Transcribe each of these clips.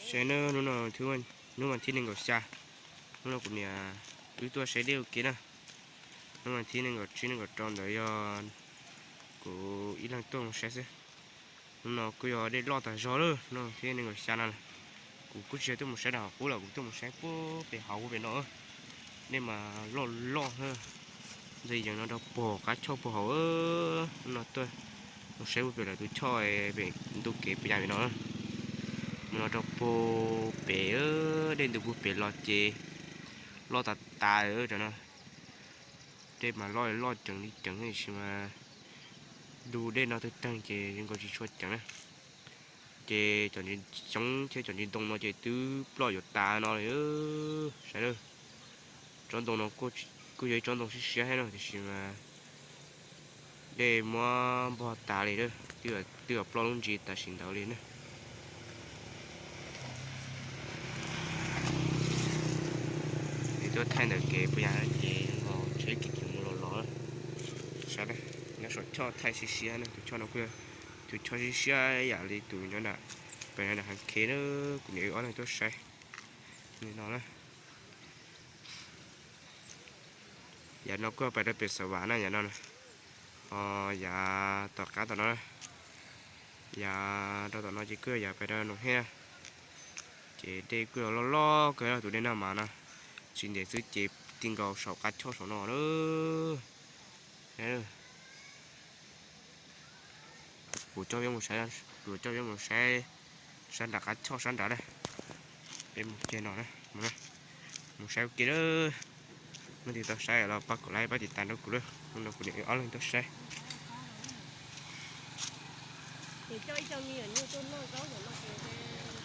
Saib nawb, hnub no, hnub vas thib nees nkaum xya, hnub no kuv niam wb tuaj saib dej ua ke na. Hnub vas thib nees nkaum tsib nees nkaum rau ntawd yog kuv ib leeg tuaj mus saib xwb. Hnub no kuj yog dej loj tas zog lawm, hnub vas thib nees nkaum xya no. Kuv kuj tsis yog tuaj mus saib rau hauv qub los kuv tuaj mus saib puag pem hauv pem no. Dej mas loj loj, ntxeev yees no rau puag qab choj puag hauv. Hnub no tuaj mus saib puag pem lawv tus choj pem ntu kev puag yam pem no. Mus no rau puag pem, dej ntu puag pem los ces loj tas tas no. Dej mas loj loj ceev li ceev tiam sis mas ntu dej no twb teeg ces zoo nkaus tsis tshua ceev na. Ces cov ntsis xyoob thiab cov ntsis ntoo no ces twb ploj yuav tas no li. Saib, tsob ntoo no kuj yog ib tsob ntoo siab siab thiab no tiam sis mas dej muab npog tas li, twb ploj lub ntsis tam sim ntawd li na. Es tuaj thaij ntawm kev puag yam ces tsheb kiv kiv mus los los. Saib, nyob saum choj thaij siab siab na, tus choj no kuj yog tus choj siab siab yam li tus nyob nram, pem nram Hav Khe na, kuv niam wb ob leeg tuaj saib li no na. Yav no kuj yog pais rau pem Xav Vam na, yav no, yav tom qab tom no, yav rau tom no ces kuj yog yav pais rau Noom Hej na. Ces dej kuj yog loj loj kawg tus dej no mas no, tsis ntev xwb ces ti nkaus saum qab choj saum no na. Kuv coj peb mus saib, kuv coj peb mus saib sab nram qab choj sab nrad na. Peb mus kiag no, mus saib ua ke na. Leej twg tau saib los pab kom like pab tiv tas rau kuv lawm, hnub no kuv niam wb ob leeg tuaj saib.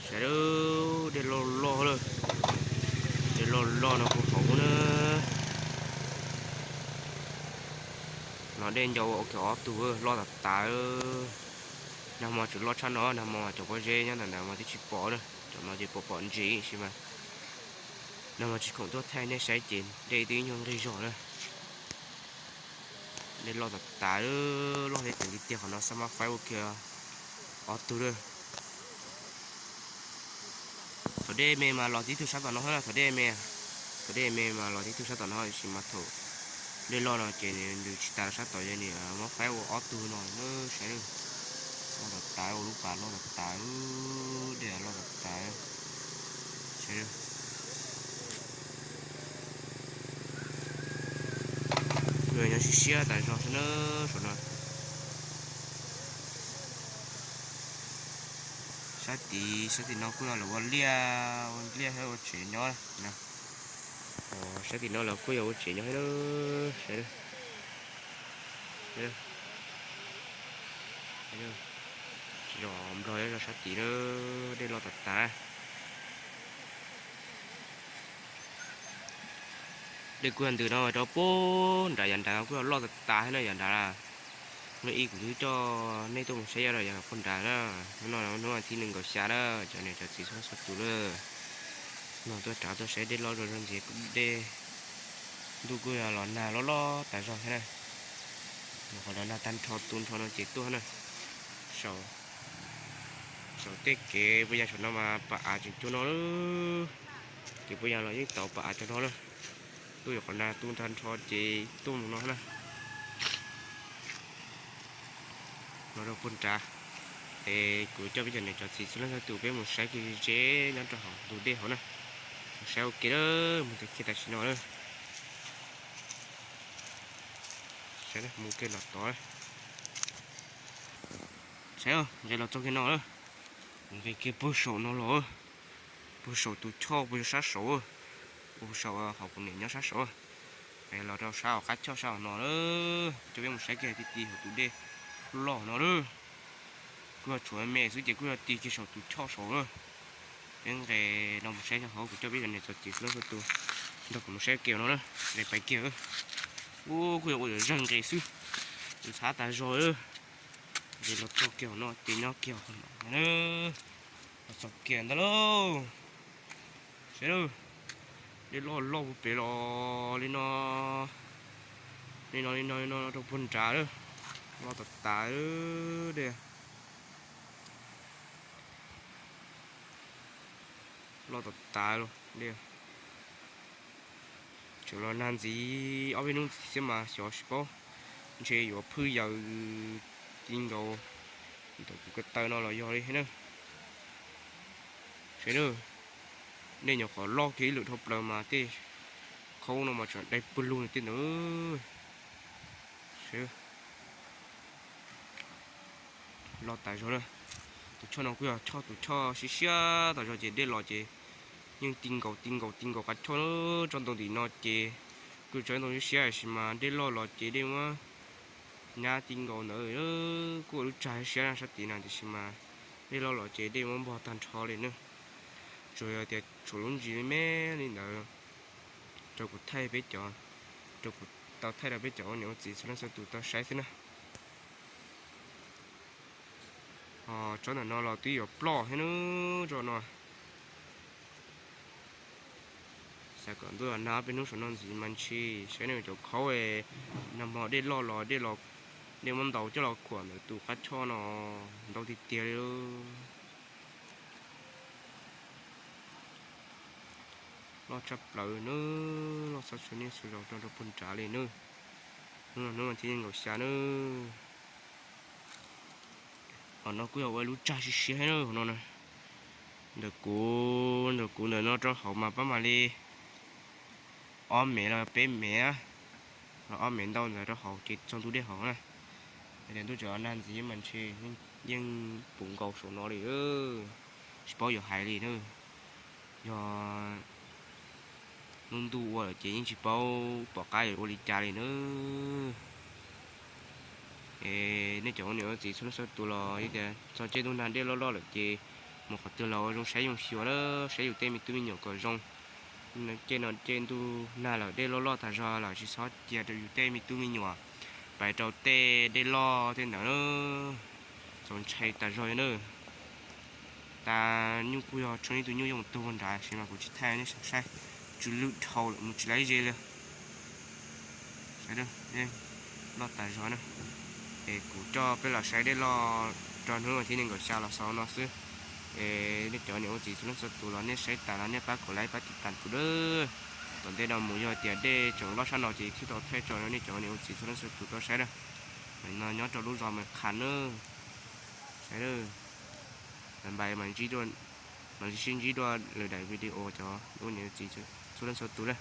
Saib lawm, dej loj loj lawm, dej loj loj no puag hauv na. No dej ncau ua ke ob tug loj tas tas. Nag hmo tseem loj tshaj no, nag hmo cov pob zeb nyob ntawm ntawd mas twb tsis pom na, cov no ces pom pom ntses sis mas nag hmo tsis khoom tuaj thaij nej saib ces dej twb nyuag nqig zog na. Dej loj tas tas, loj thiab ceev tiag tiag, qhov no xab mab faib ua kiag ob tug lawm. Thaum dej me mas los tib tug sab tom no, thaum dej me, thaum dej me mas los tib tug sab tom no tiam sis mas thaum dej loj no ces nws ntws tsis tas sab tod, yog nws muab faib ua ob tug no na. Saib, loj tas tas, ua lub pas loj tas tas, dej loj tas tas. Saib, nyob siab siab tas zog xwb na, saum no. Sab tid, sab tim no kuj yog lawv ua liaj, ua liaj thiab ua tsev nyob na. Sab tim no los kuj yog ua tsev nyob thiab. Zos Nplog nyob zos sab tid na, dej loj tas tas. Dej kuj yog ntws no rau puag nrad, yav nrad kuj yog loj tas tas thiab na, yav nrad. Hnub ib kuv twb coj nej tuaj mus saib yav puag nrad na. Hnub no hnub vas thib nees nkaum xya na, cov niam cov txiv txhua leej txhua tus lawm, no tuaj rov tuaj saib dej loj rau zog ntxiv, dej ntuj kuj yog los nag loj loj tas zog thiab na. Qhov los nag tag nrho tu nrho no ces tuaj na. Saum tej kev puag yam saum no mas pas av tseem cuag no lawm, ces puag yam los yeej tau pas av cog no lawm. Tuaj yuav qhov nag tu tag nrho ces tuaj mus no na. Los rau puag nrad, es kuv coj peb cov niam cov txiv txhua leej txhua tus peb mus saib kev zeb nyob rau hauv tus dej hauv na. Mus saib ua ke na, mus tag kiag tam sim no na. Saib mus kiag los tod, saib nqis los txog kiag no na. Nqis kiag puag saum no los, puag saum tus choj puag sab saud, puag saum hauv kuv niam nyob sab saud. Es los rau sab hauv qab choj sab hauv no na, coj peb mus saib kiag ti ti hauv tus dej loj no na. Kuj yog tshuav me xwb ces kuj yog ti kiag saum tus choj saud na. Peb nqes no mus saib xyov hauv, kuv coj peb cov niam txiv txhua leej txhua tus nrog kuv mus saib kiag no na. Nqes pais kiag, ub kuj yog ua yuav zeeg nqes xwb, tus txhab tas zog. Ces los txog kiag no ces nyob kiag qhov no, los txog kiag ntawd lauj. Saib, dej loj loj puag pem los li no, li no li no li no rau puag nrad lawm, loj tas tas dej. Loj tas tas li. Tseem los nag ntxiv ob peb hnub ntxiv xwb mas xyov tsis paub, ntshe yuav phwj yaws ti nkaus ntawm kuv ko taw no los yog li na. Saib na, nej nyuam qhuav loj kiag ib lwm dhau plaws mas tej khaub no mas tseem dai pawg lug tej ntawd. Loj tas zog na. Tus choj no kuj yog choj, tus choj siab siab tas zog ces dej los ces yeej ti nkaus ti nkaus ti nkaus qab choj. Tsob ntoo tim no ces kuj tsob ntoo siab siab tab sis mas dej loj los ces dej muab nyab ti nkaus ntawd. Kuj ua lub tsag siab na sab tid na tiam sis mas dej loj los ces dej muab npog tag nrho li na. Tsuas yog tias tshuav lub ntsis me me li ntawd rau kuv thaij peb cov, rau kuv tau thaij rau peb cov ua niam ua txiv txhua leej txhua tus tau saib xwb na. Ho tsob ntawm no los twb yuav ploj thiab na, tsob no. Xav kom ntuj los nag peb hnub saum no ntxiv mas ntshe saib nej cov khaub, nag hmo dej loj los dej muab ntaus coj los khuam ntawm tus qab choj no ntau tiag tiag li. Loj tshaj plaws na, loj txhua niaj txhua zaus rau rau puag nrad li na. Hnub no hnub vas thib nees nkaum xya na. Hauv no kuj yog ua lub tsag siab siab thiab na, hauv no na. Ntawm kuv, ntawm kuv ntawm no rau hauv mas pab mam li ob mev los peb mev, los ob mev ntau ntawd rau hauv ces txog ntu dej hauv na. Tias ntuj tseem nag ntxiv mas ntshe yeej puv nkaus saum no li, tsis paub yuav hais li na. Yog hnub ntuj ua lawm ces yeej tsis paub tom qab yuav ua li cas li na. Es nej cov ua niam ua txiv txhua leej txhua tus los yog tias txog caij ntuj nag dej loj loj lawm ces mus qhov twg los ua zoo saib zoo xyuas na, saib yus tej me tub me nyuam kom zoo. Caij no caij ntuj nag lawm dej loj loj tas zog los tsis txhob cia rau yus tej me tub me nyuam pais rau tej dej loj tej ntawd na, txaus ntshai tas zog na. Tas nyuj kuj yog tshuav ib tug nyuj yooj tuag nrad tab sis mas kuv tsis thaij nej saib, tsw lwj dhau lawm mus tsis laib ze li. Saib, loj tas zog na. Es kuv coj peb los saib dej loj rau hnub vas thib nees nkaum xya los xaus no xwb. Es nej cov niam ua txiv txhua leej txhua tus los nej saib tas los nej pab kom like pab tiv tas kuv na. Tom ntej no mus yog tias dej tseem loj tshaj no ces thiaj tau thaij tso rau nej cov niam ua txiv txhua leej txhua tus tau saib na. No nyob rau lub zos Mes Qha na. Saib, npais mas sib ntsib dua lwm daim video cov ua niam ua txiv txhua leej txhua tus na.